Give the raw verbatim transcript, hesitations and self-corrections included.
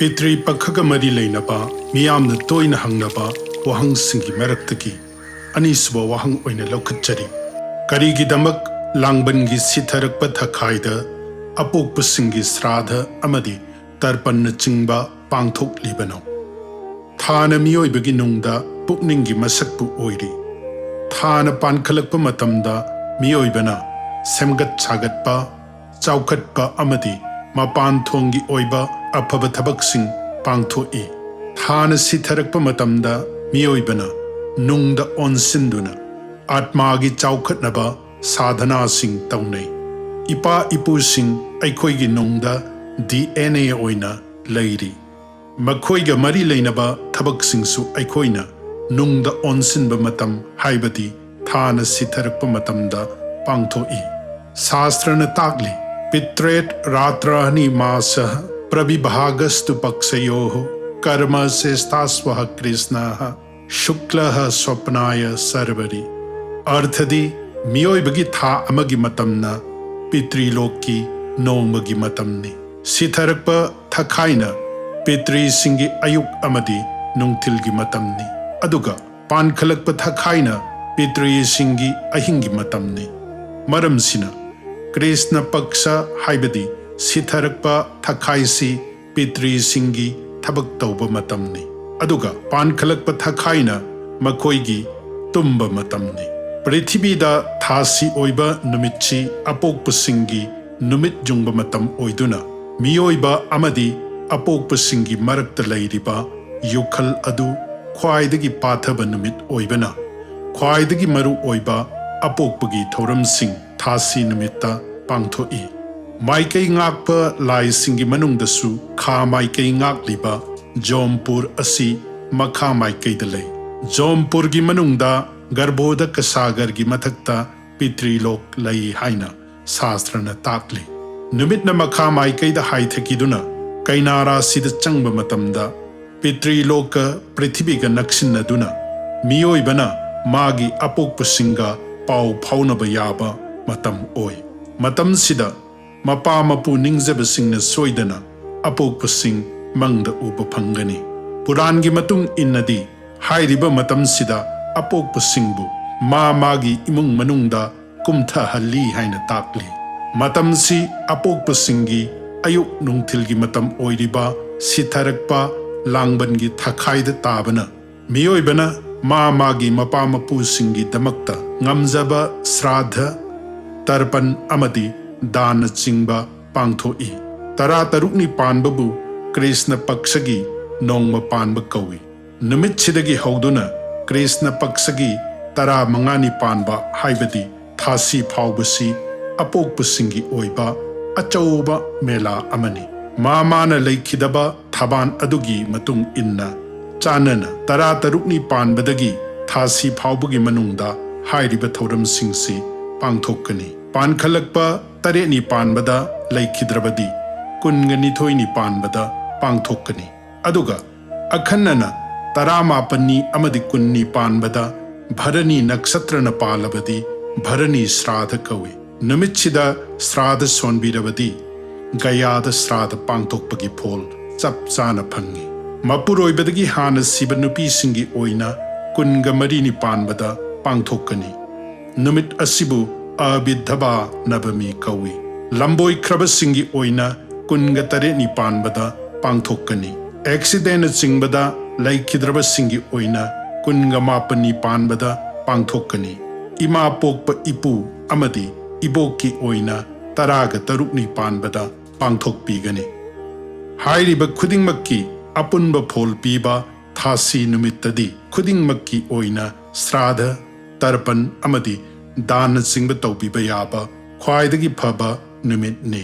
ꯄꯤꯇ꯭ꯔꯤ ꯄꯛꯈꯒ ꯃꯔꯤ ꯂꯩꯅꯕ ꯃꯤꯌꯥꯝꯅ ꯇꯣꯏꯅ ꯍꯪꯅꯕ ꯋꯥꯍꯪꯁꯤꯡꯒꯤ ꯃꯔꯛꯇꯒꯤ ꯑꯅꯤꯁꯨꯕ ꯋꯥꯍꯪ ꯑꯣꯏꯅ ꯂꯧꯈꯠꯆꯔꯤ꯫ ꯀꯔꯤꯒꯤꯗꯃꯛ ꯂꯥꯡꯕꯟꯒꯤ ꯁꯤꯊꯔꯛꯄ ꯊꯥꯈꯥꯏꯗ ꯑꯄꯣꯛꯄꯁꯤꯡꯒꯤ ꯁ꯭ꯔꯥꯙ ꯑꯃꯗꯤ ꯇꯔꯄꯟꯅꯆꯤꯡꯕ ꯄꯥꯡꯊꯣꯛꯂꯤꯕꯅꯣ? ꯊꯥꯅ ꯃꯤꯑꯣꯏꯕꯒꯤ ꯅꯨꯡꯗ ꯄꯨꯛꯅꯤꯡꯒꯤ ꯃꯁꯛꯄꯨ ꯑꯣꯏꯔꯤ꯫ ꯊꯥꯅ ꯄꯥꯟꯈꯠꯂꯛꯄ ꯃꯇꯝꯗ ꯃꯤꯑꯣꯏꯕꯅ ꯁꯦꯝꯒꯠ ꯁꯥꯒꯠꯄ, ꯆꯥꯎꯈꯠꯄ ꯑꯃꯗꯤ ꯃꯄꯥꯟ ꯊꯣꯡꯒꯤ ꯑꯣꯏꯕ ꯑꯐꯕ ꯊꯕꯛꯁꯤꯡ ꯄꯥꯡꯊꯣꯛꯏ꯫ ꯊꯥꯅ ꯁꯤꯊꯔꯛꯄ ꯃꯇꯝꯗ ꯃꯤꯑꯣꯏꯕꯅ ꯅꯨꯡꯗ ꯑꯣꯟꯁꯤꯟꯗꯨꯅ ꯑꯥꯠꯃꯥꯒꯤ ꯆꯥꯎꯈꯠꯅꯕ ꯁꯥꯙꯅꯥꯁꯤꯡ ꯇꯧꯅꯩ꯫ ꯏꯄꯥ ꯏꯄꯨꯁꯤꯡ ꯑꯩꯈꯣꯏꯒꯤ ꯅꯨꯡꯗ ꯗꯤ ꯑꯦꯟ ꯑꯦ ꯑꯣꯏꯅ ꯂꯩꯔꯤ꯫ ꯃꯈꯣꯏꯒ ꯃꯔꯤ ꯂꯩꯅꯕ ꯊꯕꯛꯁꯤꯡꯁꯨ ꯑꯩꯈꯣꯏꯅ ꯅꯨꯡꯗ ꯑꯣꯟꯁꯤꯟꯕ ꯃꯇꯝ, ꯍꯥꯏꯕꯗꯤ ꯊꯥꯅ ꯁꯤꯊꯔꯛꯄ ꯃꯇꯝꯗ ꯄꯥꯡꯊꯣꯛꯏ꯫ ꯁꯥꯁꯇ꯭ꯔꯅ ꯇꯥꯛꯂꯤ, "ꯄꯤꯇ꯭ꯔꯦꯠ ꯔꯥꯇ꯭ꯔꯥꯍꯅꯤ ꯃꯥꯁ ꯄ꯭ꯔꯕꯤꯚꯥꯒꯁꯇꯨ ꯄꯛꯁꯌꯣ ꯀꯔꯃ ꯁꯦꯁꯇꯥꯁ꯭ꯋ ꯀ꯭ꯔꯤꯁꯅ ꯁꯨꯛꯂ ꯁ꯭ꯋꯞꯅꯥꯌ ꯁꯔꯕꯔꯤ"꯫ ꯑꯔꯊꯗꯤ, ꯃꯤꯑꯣꯏꯕꯒꯤ ꯊꯥ ꯑꯃꯒꯤ ꯃꯇꯝꯅ ꯄꯤꯇ꯭ꯔꯤꯂꯣꯛꯀꯤ ꯅꯣꯡꯃꯒꯤ ꯃꯇꯝꯅꯤ꯫ ꯁꯤꯊꯔꯛꯄ ꯊꯥꯈꯥꯏꯅ ꯄꯤꯇ꯭ꯔꯤꯁꯤꯡꯒꯤ ꯑꯌꯨꯛ ꯑꯃꯗꯤ ꯅꯨꯡꯊꯤꯜꯒꯤ ꯃꯇꯝꯅꯤ, ꯑꯗꯨꯒ ꯄꯥꯟꯈꯠꯂꯛꯄ ꯊꯥꯈꯥꯏꯅ ꯄꯤꯇ꯭ꯔꯤꯁꯤꯡꯒꯤ ꯑꯍꯤꯡꯒꯤ ꯃꯇꯝꯅꯤ꯫ ꯃꯔꯝꯁꯤꯅ, ꯀ꯭ꯔꯤꯁꯅ ꯄꯛꯁ, ꯍꯥꯏꯕꯗꯤ ꯁꯤꯊꯔꯛꯄ ꯊꯥꯈꯥꯏꯁꯤ ꯄꯤꯇ꯭ꯔꯤꯁꯤꯡꯒꯤ ꯊꯕꯛ ꯇꯧꯕ ꯃꯇꯝꯅꯤ, ꯑꯗꯨꯒ ꯄꯥꯟꯈꯠꯂꯛꯄ ꯊꯥꯈꯥꯏꯅ ꯃꯈꯣꯏꯒꯤ ꯇꯨꯝꯕ ꯃꯇꯝꯅꯤ꯫ ꯄ꯭ꯔꯤꯊꯤꯕꯤꯗ ꯊꯥꯁꯤ ꯑꯣꯏꯕ ꯅꯨꯃꯤꯠꯁꯤ ꯑꯄꯣꯛꯄꯁꯤꯡꯒꯤ ꯅꯨꯃꯤꯠ ꯌꯨꯡꯕ ꯃꯇꯝ ꯑꯣꯏꯗꯨꯅ, ꯃꯤꯑꯣꯏꯕ ꯑꯃꯗꯤ ꯑꯄꯣꯛꯄꯁꯤꯡꯒꯤ ꯃꯔꯛꯇ ꯂꯩꯔꯤꯕ ꯌꯨꯈꯜ ꯑꯗꯨ ꯈ꯭ꯋꯥꯏꯗꯒꯤ ꯄꯥꯊꯕ ꯅꯨꯃꯤꯠ ꯑꯣꯏꯕꯅ, ꯈ꯭ꯋꯥꯏꯗꯒꯤ ꯃꯔꯨ ꯑꯣꯏꯕ ꯑꯄꯣꯛꯄꯒꯤ ꯊꯧꯔꯝꯁꯤꯡ ꯊꯥꯁꯤ ꯅꯨꯃꯤꯠꯇ ꯄꯥꯡꯊꯣꯛꯏ꯫ ꯃꯥꯏꯀꯩ ꯉꯥꯛꯄ ꯂꯥꯏꯁꯤꯡꯒꯤ ꯃꯅꯨꯡꯗꯁꯨ ꯈꯥ ꯃꯥꯏꯀꯩ ꯉꯥꯛꯂꯤꯕ ꯖꯣꯝꯄꯨꯔ ꯑꯁꯤ ꯃꯈꯥ ꯃꯥꯏꯀꯩꯗ ꯂꯩ꯫ ꯖꯣꯝꯄꯨꯔꯒꯤ ꯃꯅꯨꯡꯗ ꯒꯔꯚꯣꯗꯀ ꯁꯥꯒꯔꯒꯤ ꯃꯊꯛꯇ ꯄꯤꯇ꯭ꯔꯤꯂꯣꯛ ꯂꯩ ꯍꯥꯏꯅ ꯁꯥꯁꯇ꯭ꯔꯅ ꯇꯥꯛꯂꯤ꯫ ꯅꯨꯃꯤꯠꯅ ꯃꯈꯥ ꯃꯥꯏꯀꯩꯗ ꯍꯥꯏꯊꯈꯤꯗꯨꯅ ꯀꯩꯅꯥ ꯔꯥꯁꯤꯗ ꯆꯪꯕ ꯃꯇꯝꯗ, ꯄꯤꯇ꯭ꯔꯤꯂꯣꯛꯀ ꯄ꯭ꯔꯤꯊꯤꯕꯤꯒ ꯅꯛꯁꯤꯟꯅꯗꯨꯅ ꯃꯤꯑꯣꯏꯕꯅ ꯃꯥꯒꯤ ꯑꯄꯣꯛꯄꯁꯤꯡꯒ ꯄꯥꯎ ꯐꯥꯎꯅꯕ ꯌꯥꯕ ꯃꯇꯝ ꯑꯣꯏ꯫ ꯃꯇꯝꯁꯤꯗ ꯃꯄꯥ ꯃꯄꯨ ꯅꯤꯡꯖꯕꯁꯤꯡꯅ ꯁꯣꯏꯗꯅ ꯑꯄꯣꯛꯄꯁꯤꯡ ꯃꯪꯗ ꯎꯕ ꯐꯪꯒꯅꯤ꯫ ꯄꯨꯔꯥꯟꯒꯤ ꯃꯇꯨꯡ ꯏꯟꯅꯗꯤ ꯍꯥꯏꯔꯤꯕ ꯃꯇꯝꯁꯤꯗ ꯑꯄꯣꯛꯄꯁꯤꯡꯕꯨ ꯃꯥ ꯃꯥꯒꯤ ꯏꯃꯨꯡ ꯃꯅꯨꯡꯗ ꯀꯨꯝꯊꯍꯜꯂꯤ ꯍꯥꯏꯅ ꯇꯥꯛꯂꯤ꯫ ꯃꯇꯝꯁꯤ ꯑꯄꯣꯛꯄꯁꯤꯡꯒꯤ ꯑꯌꯨꯛ ꯅꯨꯡꯊꯤꯜꯒꯤ ꯃꯇꯝ ꯑꯣꯏꯔꯤꯕ ꯁꯤꯊꯔꯛꯄ ꯂꯥꯡꯕꯟꯒꯤ ꯊꯥꯈꯥꯏꯗ ꯇꯥꯕꯅ ꯃꯤꯑꯣꯏꯕꯅ ꯃꯥ ꯃꯥꯒꯤ ꯃꯄꯥ ꯃꯄꯨꯁꯤꯡꯒꯤꯗꯃꯛꯇ ꯉꯝꯖꯕ ꯁ꯭ꯔꯥꯙ, ꯇꯔꯄꯟ ꯑꯃꯗꯤ ꯗꯥꯟꯅꯆꯤꯡꯕ ꯄꯥꯡꯊꯣꯛꯏ꯫ ꯇꯔꯥꯇꯔꯨꯛꯅꯤ ꯄꯥꯟꯕꯕꯨ ꯀ꯭ꯔꯤꯁꯅ ꯄꯛꯁꯒꯤ ꯅꯣꯡꯃ ꯄꯥꯟꯕ ꯀꯧꯏ꯫ ꯅꯨꯃꯤꯠꯁꯤꯗꯒꯤ ꯍꯧꯗꯨꯅ ꯀ꯭ꯔꯤꯁꯅ ꯄꯛꯁꯒꯤ ꯇꯔꯥꯃꯉꯥꯅꯤ ꯄꯥꯟꯕ, ꯍꯥꯏꯕꯗꯤ ꯊꯥꯁꯤ ꯐꯥꯎꯕꯁꯤ ꯑꯄꯣꯛꯄꯁꯤꯡꯒꯤ ꯑꯣꯏꯕ ꯑꯆꯧꯕ ꯃꯦꯂꯥ ꯑꯃꯅꯤ꯫ ꯃꯥ ꯃꯥꯅ ꯂꯩꯈꯤꯗꯕ ꯊꯕꯥꯟ ꯑꯗꯨꯒꯤ ꯃꯇꯨꯡ ꯏꯟꯅ ꯆꯥꯟꯅꯅ ꯇꯔꯥꯇꯔꯨꯛꯅꯤ ꯄꯥꯟꯕꯗꯒꯤ ꯊꯥꯁꯤ ꯐꯥꯎꯕꯒꯤ ꯃꯅꯨꯡꯗ ꯍꯥꯏꯔꯤꯕ ꯊꯧꯔꯝꯁꯤꯡꯁꯤ ꯄꯥꯡꯊꯣꯛꯀꯅꯤ꯫ ꯄꯥꯟꯈꯠꯂꯛꯄ ꯇꯔꯦꯠꯅꯤ ꯄꯥꯟꯕꯗ ꯂꯩꯈꯤꯗ꯭ꯔꯕꯗꯤ ꯀꯨꯟꯒ ꯅꯤꯊꯣꯏꯅꯤ ꯄꯥꯟꯕꯗ ꯄꯥꯡꯊꯣꯛꯀꯅꯤ꯫ ꯑꯗꯨꯒ ꯑꯈꯟꯅꯅ ꯇꯔꯥꯃꯥꯄꯟꯅꯤ ꯑꯃꯗꯤ ꯀꯨꯟꯅꯤ ꯄꯥꯟꯕꯗ ꯚꯔꯅꯤ ꯅꯛꯁꯇ꯭ꯔꯅ ꯄꯥꯜꯂꯕꯗꯤ ꯚꯔꯅꯤ ꯁ꯭ꯔꯥꯙ ꯀꯧꯏ꯫ ꯅꯨꯃꯤꯠꯁꯤꯗ ꯁ꯭ꯔꯥꯙ ꯁꯣꯟꯕꯤꯔꯕꯗꯤ ꯒꯌꯥꯗ ꯁ꯭ꯔꯥꯙ ꯄꯥꯡꯊꯣꯛꯄꯒꯤ ꯐꯣꯜ ꯆꯞ ꯆꯥꯅ ꯐꯪꯏ꯫ ꯃꯄꯨꯔꯣꯏꯕꯗꯒꯤ ꯍꯥꯟꯅ ꯁꯤꯕ ꯅꯨꯄꯤꯁꯤꯡꯒꯤ ꯑꯣꯏꯅ ꯀꯨꯟꯒ ꯃꯔꯤꯅꯤ ꯄꯥꯟꯕꯗ ꯄꯥꯡꯊꯣꯛꯀꯅꯤ꯫ ꯅꯨꯃꯤꯠ ꯑꯁꯤꯕꯨ ꯑꯕꯤꯙꯕꯥ ꯅꯕꯃꯤ ꯀꯧꯏ꯫ ꯂꯝꯕꯣꯏꯈ꯭ꯔꯕꯁꯤꯡꯒꯤ ꯑꯣꯏꯅ ꯀꯨꯟꯒ ꯇꯔꯦꯠꯅꯤ ꯄꯥꯟꯕꯗ ꯄꯥꯡꯊꯣꯛꯀꯅꯤ꯫ ꯑꯦꯛꯁꯤꯗꯦꯟꯅꯆꯤꯡꯕꯗ ꯂꯩꯈꯤꯗ꯭ꯔꯕꯁꯤꯡꯒꯤ ꯑꯣꯏꯅ ꯀꯨꯟꯒ ꯃꯥꯄꯟꯅꯤ ꯄꯥꯟꯕꯗ ꯄꯥꯡꯊꯣꯛꯀꯅꯤ꯫ ꯏꯃꯥ ꯄꯣꯛꯄ ꯏꯄꯨ ꯑꯃꯗꯤ ꯏꯕꯣꯛꯀꯤ ꯑꯣꯏꯅ ꯇꯔꯥꯒ ꯇꯔꯨꯛꯅꯤ ꯄꯥꯟꯕꯗ ꯄꯥꯡꯊꯣꯛꯄꯤꯒꯅꯤ꯫ ꯍꯥꯏꯔꯤꯕ ꯈꯨꯗꯤꯡꯃꯛꯀꯤ ꯑꯄꯨꯟꯕ ꯐꯣꯜ ꯄꯤꯕ ꯊꯥꯁꯤ ꯅꯨꯃꯤꯠꯇꯗꯤ ꯈꯨꯗꯤꯡꯃꯛꯀꯤ ꯑꯣꯏꯅ ꯁ꯭ꯔꯥꯙ, ꯇꯔꯄꯟ ꯑꯃꯗꯤ ꯗꯥꯟꯅꯆꯤꯡꯕ ꯇꯧꯕꯤꯕ ꯌꯥꯕ ꯈ꯭ꯋꯥꯏꯗꯒꯤ ꯐꯕ ꯅꯨꯃꯤꯠꯅꯤ꯫